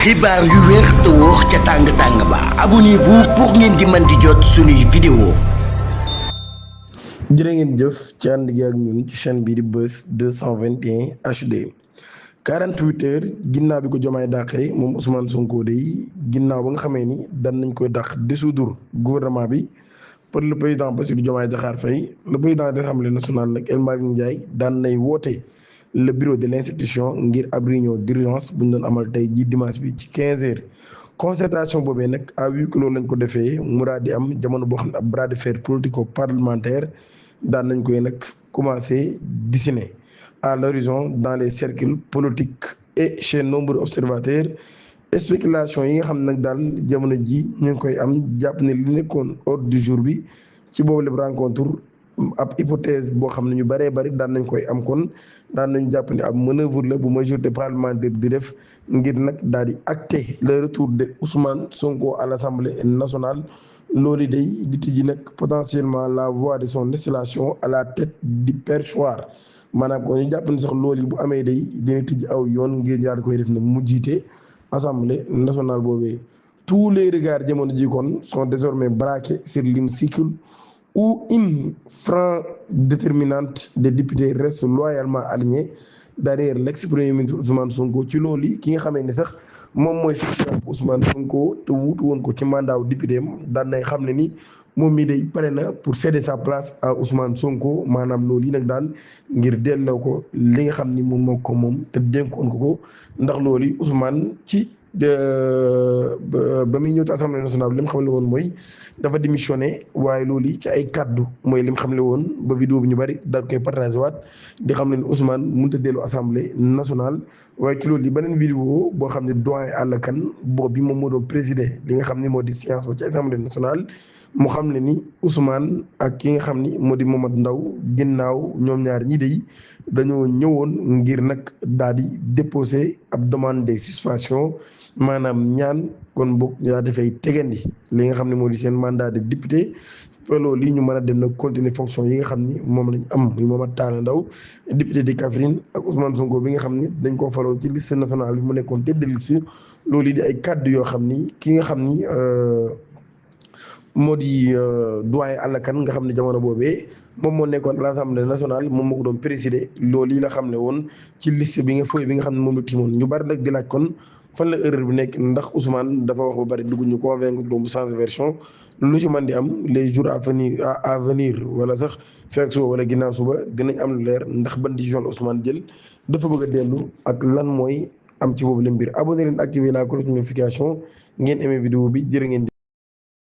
xibaar yu wér te wóor ca tàng-tàng ba abonnez-vous pour ngeen di mën di jot suñuy vidéo. jërë ngeen jëf ci ànd gi ak ñun ci chaîne bii di Buzz 221 HD 48 heures ginnaaw bi ko Diomaye dàqee moom Ousmane Sonko day ginnaaw ba nga xamee ni daan nañ koy dàq dissoudre gouvernement bi pour le président Bassirou Diomaye Diakhar Faye le président de l'Assemblée nationale nag El Malick Ndiaye daan nay woote le bureau de l'institution ngir ab réunion d'urgence bu ñu doon amal tey jii dimanche bi ci 15 heures. concertation boobee nag à huis clos lañ ko defee mu daal di am jamono boo xam ne ab bras de fer politico parlementaire daan nañ koy nag commencé dessiner à l'horizon dans les cercles politiques et chez nombreux observateurs spéculation yi nga xam nag daal jamono ji ñu ngi koy am jàpp ne li nekkoon ordre du jour bi ci boobu lépp rencontre ab hypothèse boo xam ne ñu bëree bëri daan nañ koy am kon daan nañ jàpp ne ab manœuvre la bu majorité parlementaire di def ngir nag daal di acter le retour de Ousmane Sonko à l'Assemblée nationale loolu day di tijji nag potentiellement la voie de son installation à la tête du perchoir maanaam kon ñu jàpp ne sax loolu bu amee day dina tijji aw yoon ngir jaar koy def nag mu jiite Assemblée nationale boobee. tous les regards jamono ji kon sont désormais braqués sur l'hémicycle où une frange déterminante des députés reste loyalement alignée derrière l'ex-premier ministre Ousmane Sonko ci loolu ki nga xamee ni sax moom mooy secrétaire Ousmane Sonko te wuutu woon ko ci mandat wu député am daan nay xam ne ni moom mii day pare na pour céder sa place à Ousmane Sonko maanaam loolu yi nag daan ngir delloo ko li nga xam ni moom moo ko moom te dénkoon ko ndax loolu Ousmane ci ba muy ñëw ci assemblée nationale li mu xamle woon mooy dafa démissionné waaye loolu ci ay kaddu mooy li mu xamle woon ba vidéo bi ñu bari daal koy partagé waat di xam ne Ousmane mënut a dellu assemblée nationale waaye ci loolu yi beneen vidéo boo xam ne doyen Alla Kane boobu bi moom moo doon présider li nga xam ne moo di séance ba ci assemblée nationale mu xam ne ni Ousmane ak ki nga xam ni moo di Momadou Ndaw ginnaaw ñoom ñaar ñii day dañoo ñëwoon ngir nag daal di déposer ab demande de suspension maanaam ñaan kon boog yaa dafay tegandi li nga xam ne moo di seen mandat de député loolu lii ñu mën a dem nag continuer fonction yi nga xam ni moom lañ am muy Mamadou Talla Ndaw député de Kaffrine ak Ousmane Sonko bi nga xam ni dañ koo faloon ci liste nationale bi mu nekkoon tête de liste loolu yi di ay kàddu yoo xam ni ki nga xam ni moo di doyen Alla Kane nga xam ne jamono boobee moom moo nekkoon à l'Assemblée nationale moom moo ko doon présider loolu yi la xam ne woon ci liste bi nga fooy bi nga xam ne moom la timoon ñu bari nag di laaj kon fan la erreur bi nekk ndax Ousmane dafa wax ba bari dugg ñu convaincre doomu change version lu ci mën di am les jours à venir wala sax fekk suba wala ginnaaw suba dinañ am lu leer ndax ban décision la Ousmane jël dafa bëgg a dellu ak lan mooy am ci boobu la mbir abonné leen activer la cloche notification ngeen aimé vidéo bi jërë ngeen